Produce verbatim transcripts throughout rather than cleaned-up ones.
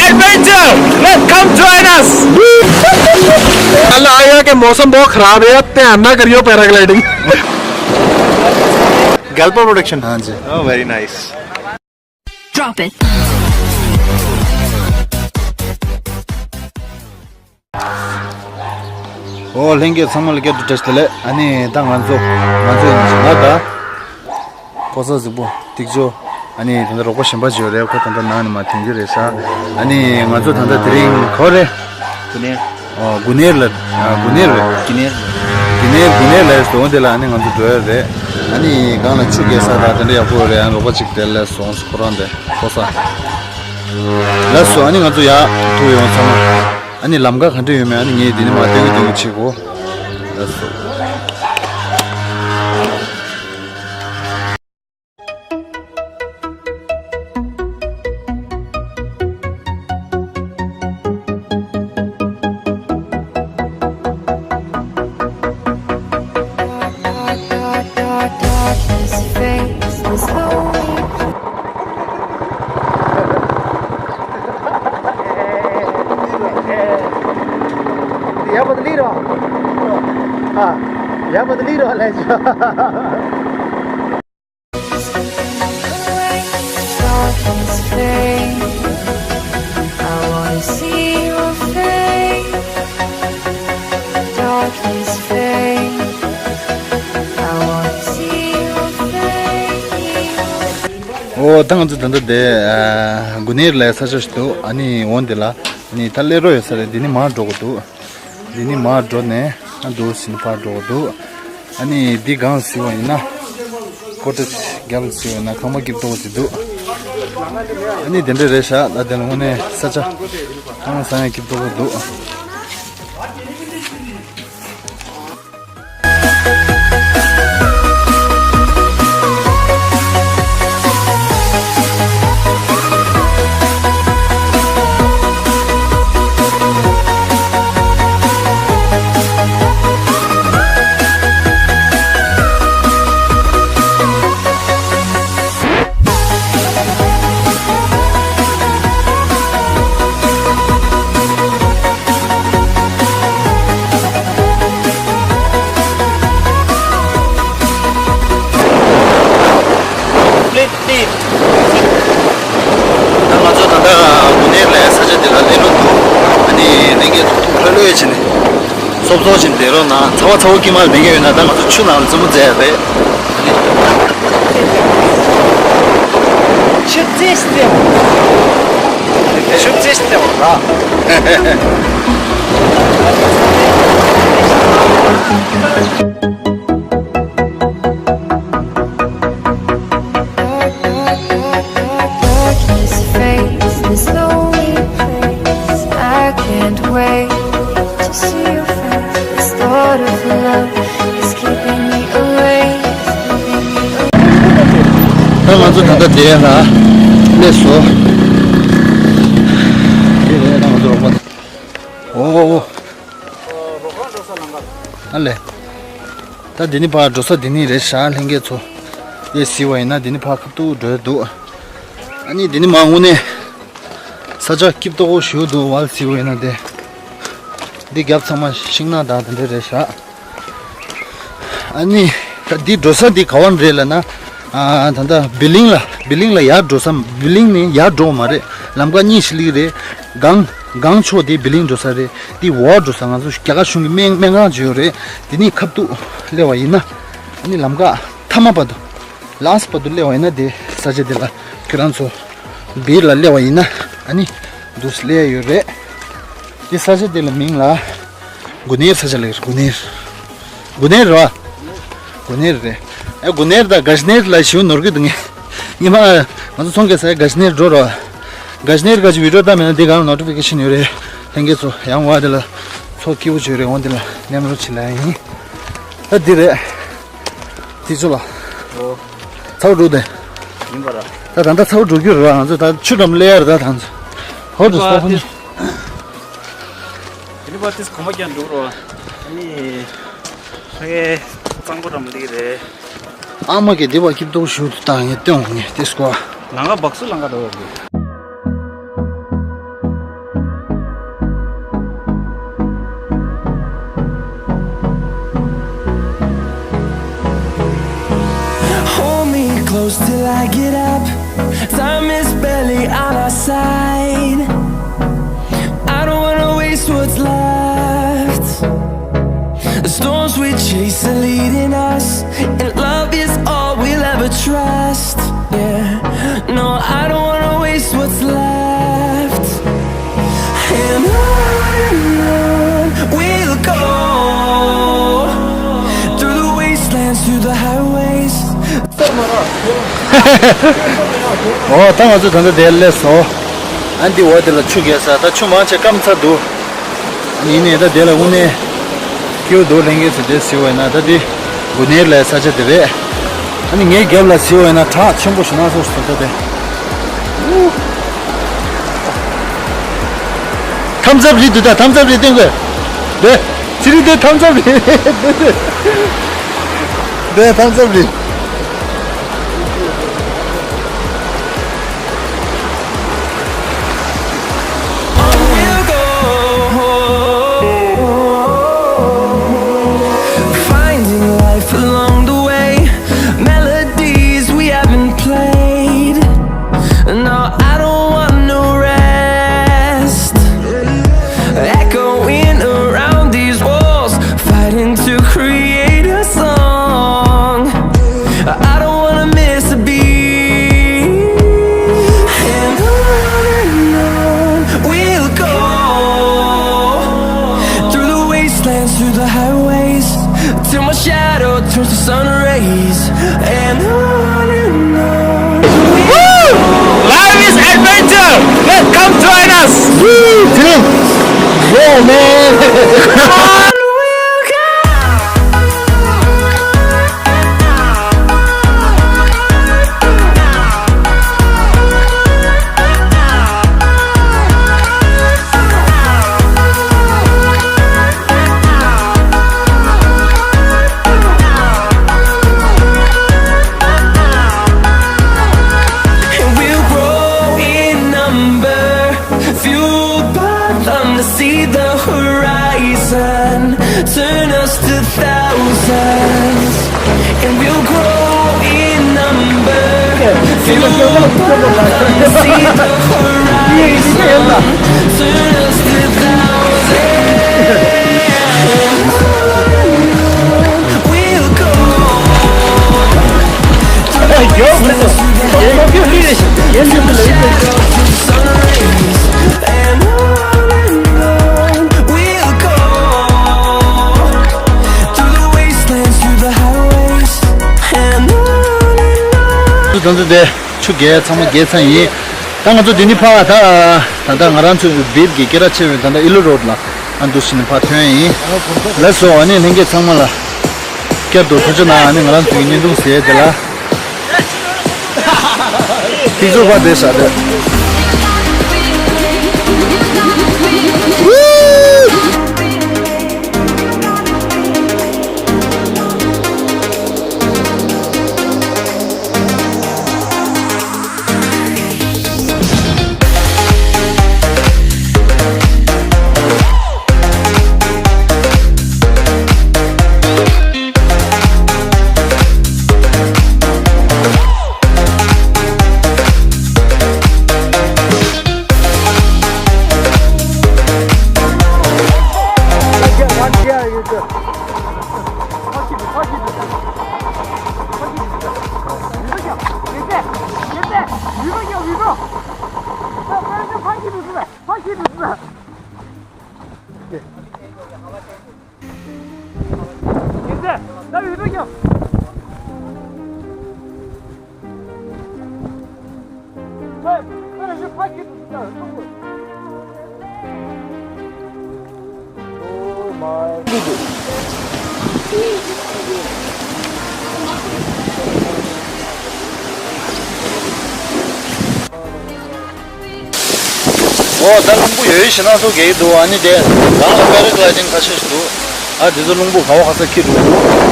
Adventure! Let's come join us! कल आया कि मौसम बहुत खराब है, ध्यान ना करियो पैराग्लाइडिंग। Galpa Production। हाँ जी। Oh, very nice। Drop it। ཨོ་ལྷན་རྒྱས་ཚང་མ་ལ་བསྐྱར་དུ་བཀྲ་ཤིས་བདེ་ལེགས། ཨ་ནི་ད་ང་ཚོ་ང་ཚོ་ཡིན་ང་ད་ཕོ་གསར་གཟིགས་པོ་ཏིག་ཅོ། ཨ་ནི་ད་ལྟ་རོགས་པ་གཞན་པ་ཅིག་ཡོད་རེད། ཁོ་ད་ལྟ་ནང་ནས་མར་ཐོན་གྱི་རེད་ཤག་ཨ་ནི་ང་ཚོ་ད་ལྟ་དེ་རིང་ག་པར་རེད། དགུ་ནེར། ཨོ་དགུ་ནེར་ལ། ཨ་དགུ་ནེར་རེད། དགུ་ནེར། དགུ་ནེར་དགུ་ནེར་ལ་ཟོ་འོ་དེ་ལ་ཨ་ནི་ང་ཚོ་འགྲོ་ཡ་རེད། ཨ་ནི་སྒང་ལ་ཆུ་རྐྱལ་ས་དང་དེ་འདྲ་ཡག་པོ་ཡོད་རེད། ཨ་ནི་རོགས་པ་ཅིག་དེ་ལ་སོང་ཁོ་རང་དེ་ཕོ་གསར། ལགས་སོ། ཨ་ནི་ང་ཚོ་ཡར་ཐུག་ཡོང་ཚང་མ། ཨ་ནི་ལམ་ཁ་ག་འདྲ་ཡོད་མེད་ཨ་ནི་ངས་འདི་ནས་མར་སྟོན་གྱི་སྟོན་གྱི་བྱེད་གོ། ལགས་སོ། ཨོ་ད་ང་ཚོ་ད་ལྟ་དེ་ཨ་དགུ་ནེར་ལ་ས་ཆ་ཞིག་འདུག་ཨ་ནི་འོ་འདི་ལ་ཨ་ནི་ད་སླེབས་རོགས་ཡོད་ས་རེད། འདི་ནི་མར་འགྲོ་དགོས་འདུག་འདི་ནི་མར་འགྲོ་ནས་ཨ་འདུག་ཟིན་ཕར་འགྲོ་དགོས་འདུག་ཨ་ནི་འདི་སྒང་ཟེར་བ་ཡིན་ན་ཀོ་ཊེཇ་རྒྱབ་ཟེར་བ་ཡིན་ན་ཁང་པ་སྐྱིད་པོ་ཅིག་འདུག་ཨ་ནི་དེ་འདྲ་རེད་ཤག་ད་དེ་ལ་དངོས་གནས་ས་ཆ་ཧང་སང་ཡ་སྐྱིད་པོ་འདུག་ད་ང་ཚོ་ད་ལྟ་དགུ་ནེར་ལ་ས་ཆ་འདི་ལ་སླེབས་འགྲོ་འདུག་ཨ་ནི་ལྷན་རྒྱས་ཚོ་ཐུགས་ལྷོད་ལྷོད་བྱས་ནས་སོབ་སོབ་བྱས་ནས་བསྡད་རོགས་གནང་། ཚ་བ་ཚ་བོ་དཀྱིལ་མ་ལ་ལེན་གྱི་ཡོད་ན་ད་ང་ཚོ་ཆུ་ནང་ལ་རྩེད་མོ་རྩེ་ཡ་རེད། ཆུ་རྩེད་ཤི་རྩེད་ཆུ་རྩེད་ཤི་རྩེད་པ་ར། Darkness face this lonely place. I can't wait to see your face. This thought of love is keeping me awake, keeping me awake. ད་ང་ཚོ་ད་ལྟ་དེ་ལ་སླེབས་སོང་། དེ་རེད་ད་ང་ཚོ་རོགས་པ། ཨོ་ཨོ་ཨོ། ཨ་ལེ། ད་འདི་ནི་ཕར་འགྲོ་ས་འདི་ནི་རེད་ཤག་ལྷན་རྒྱས་ཚོ། དེ་གཟིགས་པ་ཡིན་ན་འདི་ནི་ཕར་ཁ་ཐུག་འགྲོ་ཡ་འདུག་ཨ་ནི་འདི་ནི་མ་དངོས་གནས་ས་ཆ་སྐྱིད་པོ་ཞེ་པོ་འདུག་ཝལ་གཟིགས་པ་ཡིན་ན་དེ། འདི་རྒྱབ་ཚང་མ་ཤིང་ནགས་དང་དེ་འདྲ་རེད་ཤག་ཨ་ནི་ད་འདི་འགྲོ་ས་འདི་ག་བ་རེད་ལབ་ན། ཨ་ད་ལྟ་བི་ལིང་ལ་བི་ལིང་ལ་ཡར་འགྲོ་ས། བི་ལིང་ནས་ཡར་འགྲོ་བ་མ་རེད། ལམ་ཁ་གཉིས་ཤིག་སླེབས་རེད། སྒང་སྒང་ཕྱོགས་དེ་བི་ལིང་འགྲོ་ས་རེད། དེ་འོག་འགྲོ་ས་ང་ཚོ་རྒྱ་གར་གཞུང་གི་སྨན་སྨན་ཁང་ཅིག་ཡོད་རེད། དེ་ནས་ཁ་ཐུག་སླེབས་པ་ཡིན་ན་ཨ་ནི་ལམ་ཁ་མཐའ་མ་བར་དུ་ལཱསི་ཊི་བར་དུ་སླེབས་པ་ཡིན་ན་དེ་ས་ཆ་དེ་ལ་ཁྱོད་རང་ཚོ་བིར་ལ་སླེབས་པ་ཡིན་ན་ཨ་ནི་འདུག་སླེབས་ཡོད་རེད། དེ་ས་ཆ་དེ་ལ་མིང་ལ་དགུ་ནེར་ས་ཆ་ལབ་ཀྱི་རེད། དགུ་ནེར། དགུ་ནེར་རེད་བ། དགུ་ནེར་རེད། ཨེ་དགུ་ནེར་དང་ག་ཤི་ནེར་ལ་ཞེ་པོ་ནོར་གྱི་འདུག་ངས། ཉི་མ་ང་ཚོ་ཚོང་རྒྱག་ས་ག་ཤི་ནེར་འགྲོ་རོགས། ག་ཤི་ནེར་ག་ཅིག་བི་ཌིའོ་བཏང་མེད་ན་འདི་གང་ལ་ནོ་ཊི་ཕི་ཀེ་ཤན་ཡོད་རེད། ལྷན་རྒྱས་ཚོ་ཡང་བ་དེ་ལ་ཚོགས་སྐྱིད་པོ་བྱོས་རེད། འོང་དེ་ལ་མཉམ་རོགས་བྱེད་ལ་ཡིན། ད་འདི་རེད། དེ་ཚོ་ལ། ཨོ། ཚ་བོ་འགྲོ་དེ། ཡིན་པ་ར། ད་ད་ལྟ་ཚ་བོ་འགྲོ་རྒྱུ་རེད་བ། ང་ཚོ་ད་ཆུ་འགྲམ་སླེབས་ཡ་རེད་ད་ད་ང་ཚོ། ཧོ་འགྲོ་ས་ཧོ་ནི། དེ་ནི་པ་ཏིས་གོམ་པ་རྒྱག་འགྲོ་རོགས། ཨ་ནི། ཕ་གི་གཙང་པོ་འགྲམ་འདི་རེད། ཨ་མ་གི་དེ་བ་སྐྱིད་པོ་ཞུ་དུ་བཏང་ངས་སྟོན་འོང་ངས་ཏིས་ཀོ། ལང་ཀ་སྦག་སུ་ལང་ཀ་འགྲོ་རོགས། Till I get up, time is barely on our side. I don't wanna waste what's left. The storms we chase are leading us, and love is all we'll ever trust. Yeah, no, I don't wanna waste what's left. And on and on we'll go, through the wastelands, through the highways. ཨོ། ད་ང་ཚོ་ད་ལྟ་དེར་སླེབས་སོང་། ཨ། འདི་འོག་དེ་ལ་ཆུ་རྐྱལ་ས། ད་ཆུ་མང་ཆེ་སྐམ་ཚར་འདུག། ཡིན་ནའི་ད་དེ་ལ་དངོས་གནས་སྐྱིད་པོ་འདུག། ལྷན་རྒྱས་ཚོ་དེར་གཟིགས་པ་ཡིན་ན། ད་འདི་དགུ་ནེར་ལབ་ས་ཆ་དེ་རེད། ཨ་ནི་ངའི་རྒྱབ་ལ་གཟིགས་པ་ཡིན་ན་བྲག་ཆེན་པོ་ཞིག་སྣ་ཚོགས་ཤིག་འདུག། ད་དེ། ཐམ་ཚབ་རེད་འདུག། ད་ཐམ་ཚབ་རེད་སྟོན་དགོས། དེ། ཚེ་རིང་དེ་ཐམ་ཚབ་རེད། དེ་ཐམ་ཚབ་རེད། Finding life along the way, melodies we haven't played. No, I don't want no rest. Echoing around these walls, fighting to create a song. I don't wanna miss a beat. And on and on we'll go, through the wastelands, through the highways, till my shadow turns to sun rays. And on and on. Woo! Life is adventure! Let's come join us! Woo! Today! Whoa, man! On we'll go. And we'll grow in number, fueled by them to see the horizon, turn us to thousands. And we'll grow in number, fueled by them to see the horizon, turn us to thousands. དེ་ཚོ་དེ་ཆུ་རྐྱལ་ཚང་མ་རྐྱལ་ཚར་ཡིན། ད་ང་ཚོ་འདི་ནས་ཕར། ད་ད་ལྟ་ང་རང་ཚོ་བིབ་ཀྱི་སྐད་གྲགས་ཆེ་བའི་ད་ལྟ་ཨི་ལོ་རོ་ཌི་ལ། ཨ། འདུག་སེ་ནས་ཕར་ཐོན་ཡིན། ལགས་སོ། ཨ་ནི་ལྷན་རྒྱས་ཚང་མ་ལ་བསྐྱར་དུ་ཐུགས་རྗེ་གནང་། ཨ་ནི་ང་རང་ཚོའི་བརྙན་ཐུང་གཟིགས་དེ་ལ་ཐུགས་རྗེ་ཆེ། ཕར་བསྡད་ས་རེད། ཨོ། ད་རླུང་བུ་ཡོད་ཡོད་ཞེད་སྣང་ཚོ་རྒྱག་གི་འདུག། ཨ་ནི་དེ་རང་ལ་པེ་ར་གི་ལའི་ཌིང་ཁ་ཤས་ཤིག་འདུག། ཨ། དེ་ཚོ་རླུང་བུ་ག་བ་ག་ས་འཁྱེར་འགྲོ་གི་འདུག།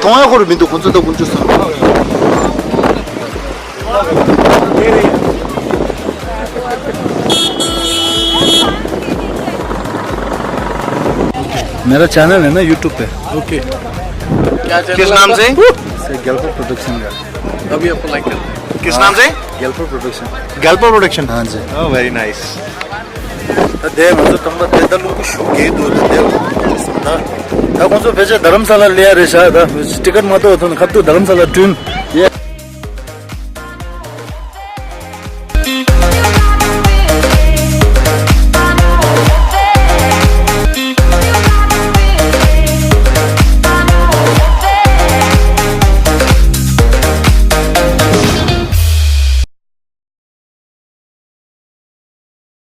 གཏོང་ཡག་ཁོ་རུ་མི་འདུག་ཁོང་ཚོ་ད་དཀོན་མཆོག་གསུམ། मेरा चैनल है ना यूट्यूब पे। ओके। क्या चैनल? किस नाम से? से गैल्फो प्रोडक्शन का। अभी आपको लाइक करते हैं। किस नाम से? गैल्फो प्रोडक्शन। गैल्फो प्रोडक्शन। हाँ जी। Oh, very nice. ད་དེ་ང་ཚོ་དང་པོ་དེ་ད་ལུང་གི་ཞུགས་ཀྱི་འདུག་ད་དེ་ད་ད་ཁོང་ཚོ་ཕལ་ཆེར་རྡ་རམ་ས་ལ་ལས་རེད་ཤག་ད་ཊི་ཀེཊ་མ་གཏོགས་ཐོན་ཁ་ཐུག་རྡ་རམ་ས་ལ་བསྐྲུན།